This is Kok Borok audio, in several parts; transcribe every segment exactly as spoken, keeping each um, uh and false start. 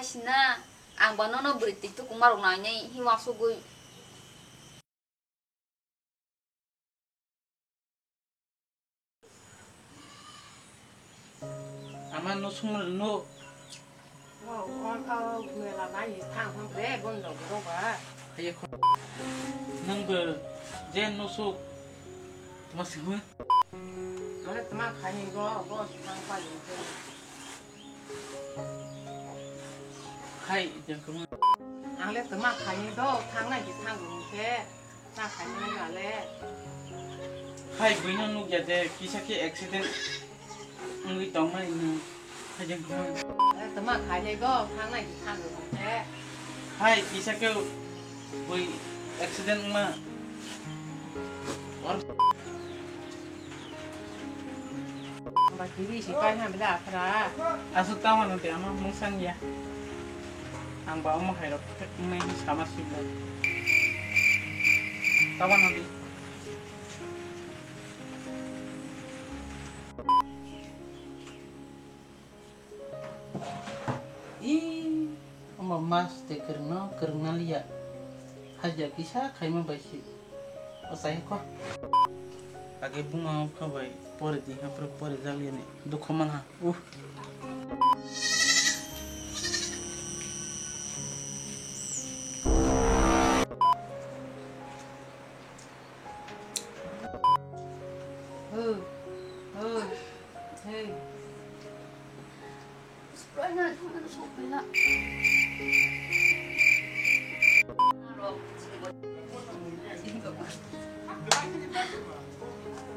Sina, ang ba nono bwrwi twi tuku marok nainai hi uansugwi. Ama no sung no. O, o, o, mela nai thang thang bre, bon dong dong ba. Aye kho. Nang be je no suk. Tama sing. Ang le tama khaini go, go thang pa ni. Hai, jeng kama. Ang le tama khaini do, thang nai ki thang gung khe, ta khaini nai le. Hai, buino nuk ya de, kisa khe accident wngwi tong nai no. Hai, jeng kama. Ang le tama khaini do, thang nai ki thang gung khe. Hai, kisa khe bui accident ma. Or Ba kiri si pai ha bela akhra. Aswk tamo no te ano mungsang ya. Ang ba omo hai rok nai sama si bo. Tamo no di. Ih, omo mas tei kwrwngno kwrwngna liya. Hajia kisa khaima bai se. O chai kho. Age buma wngkha bai pori di ha pore pori jak liya ni dukhu man ha. Uh. Oh, oh, hey.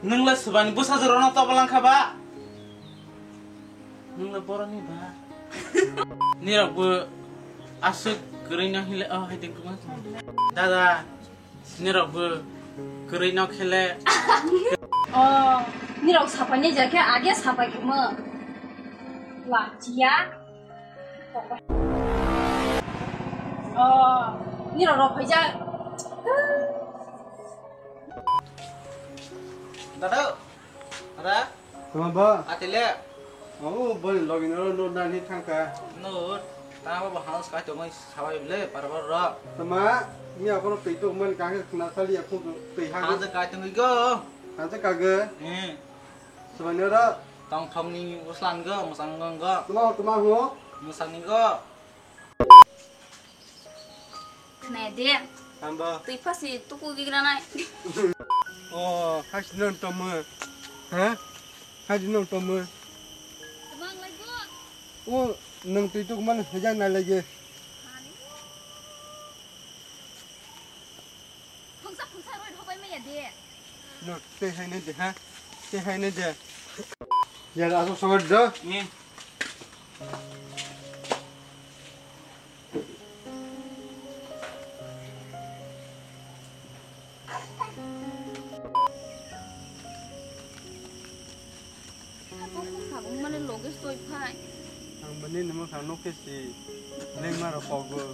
Nwng le swbani bwsa jorano tobo langkha ba? Nwng le boroni ba? Nirok bo aswk kwrwi no hinle, oh, hai tongkuma. Dada, nirok bo kwrwi no khele. Oh, nirok sapai ni jakhe age sapai kemo. Lachiya. Oh, nirok rok phaijak. Dada, dada. Tama ba? Atile. Abo boni logi no no nani thangka. No, tama ba hans kai tongoi sabai bile parbar ro. Tama, mi akono tei to man ka ke na sali aku tei ha. Hans kai tongoi go. Hans ka ge. Hmm. Sabai no ro. Tong thong ni uslan go, musang go. Tama, tama ho. Musang ni go. Khna de. Hamba. Twi phasi tuku gigra nai. O, hasi nang tomo. Ha? Hasi nang tomo. Tmang lai go. O, nang twi tuk man hajang nai lagi. Phungsa phungsa roi thopai maya de. No, tei hai nai de, ha? Tei hai nai de. Yar, asok songo do. Ni. Abo kok sabung mane loge soi phai. Ang bini nimo kha nok khe si lengma rok kogo.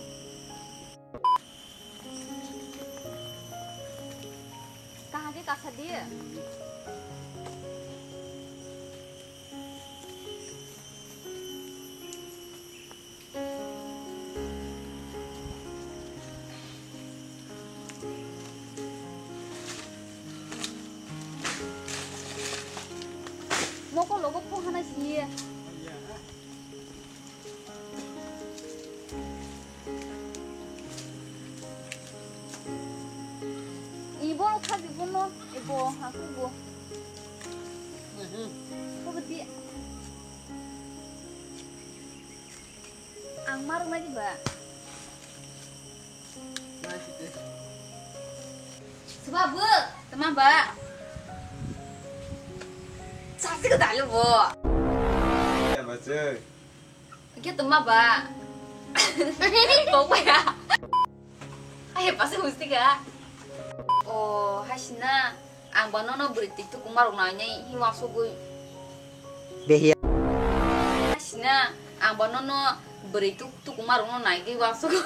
Kahage kasa di. Moko logo phone hana si. Ibo khaji bono, ibo haku bo. Kobati. Ang marwk nai di ba. Seba bo, tama ba. Sasi ko dalo bo. Ya bache. Ke tama ba. Kok ba ya. Aye pasi musti ka. O, hasina. Ang ba nono bwrwi twi tuku marok nainai hi uansugwi. Behiya. Sina, ang ba nono bwrwi tuk tuku marok no naigwi uansugwi.